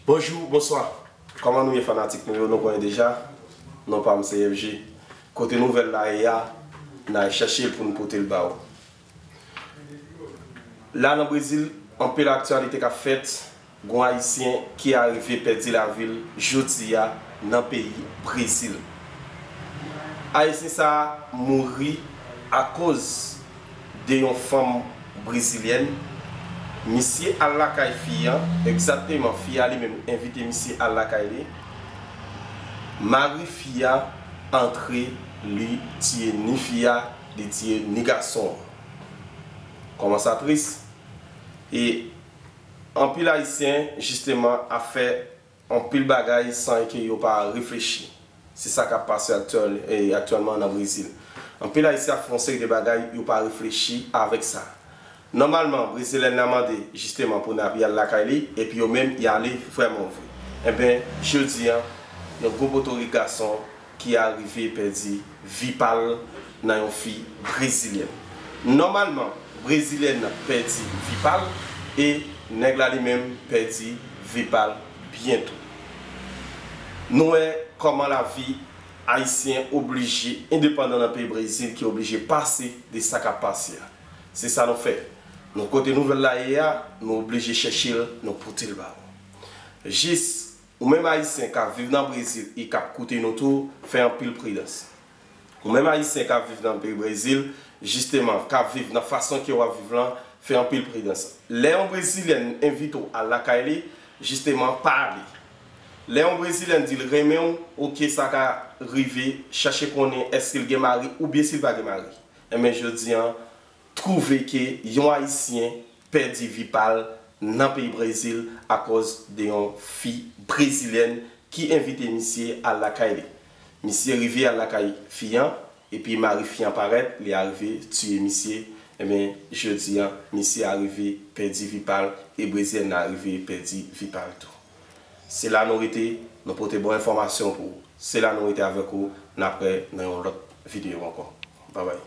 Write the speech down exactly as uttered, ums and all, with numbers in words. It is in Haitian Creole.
Bonjou, bonswa. Kòman nou ye fanatik nou yo? Nou konnen deja, non pa m se F G. Kote nouvèl la ye a, n al chèche l pou n pote l ba ou. La nan Brezil, anpil aktyalite k ap fèt. Gon Ayisyen ki arive pèdi lavi l jodi a nan peyi Brezil. Ayisyen sa a mouri akoz de yon fanm brezilyèn. Misye al lakay fi an, egzakteman, fi a li menm envite misye al lakay li. Mari fi a antre, li tiye ni fi a, li tiye ni gason an. Kòman sa tris? E anpil Ayisyen, jisteman, ap fè anpil bagay san ke yo pa reflechi. Se sa k ap pase aktyèl, e, aktyèlman nan Brezil. Anpil Ayisyen ap fè yon seri de bagay, yo pa reflechi avèk sa. Nòmalman, Brezilyèn nan mande, jisteman, pou n ap y al lakay li, epi yo menm, y ale vrèman vre. Enben, jodi a, yon gwo potorik gason ki arive pèdi vi pa l nan yon fi brezilyèn. Nòmalman, brezilyèn nan pèdi vi pa l e nèg la li menm pèdi vi pa l byento. Nou wè kòman lavi ayisyen oblije endepandan nan peyi Brezil ki oblije pase de sa k ap pase a. Se sa nou fè. Nou kote nouvèl la ye a, nou oblije chèche l, nou pote l ba ou. Jis, ou menm Ayisyen k ap viv nan Brezil e k ap koute nou tou, fè anpil pridans. Ou menm Ayisyen k ap viv nan peyi Brezil, jisteman, k ap viv nan fason ke w ap viv lan, fè anpil pridans. Lè yon Brezilyèn envite w al lakay li, jisteman, pa ale. Lè yon Brezilyèn di l renmen w, oke, sa ka rive, chache konnen èske l gen mari oubyen si l pa gen mari. Enben, jodi a, twouve ke yon Ayisyen pèdi vi pa l nan peyi Brezil akòz de yon fi brezilyèn ki envite misye al lakay li. Misye rive al lakay fi an, epi mari fi an parèt, li arive tiye misye. Enben, jodi a, misye arive pèdi vi pa l, e brezilyèn nan arive pèdi vi pa l tou. Se la nou rete, nou pote bon enfòmasyon pou ou. Se la nou rete avèk ou, n ap wè nan yon lòt videyo ankò. Babay.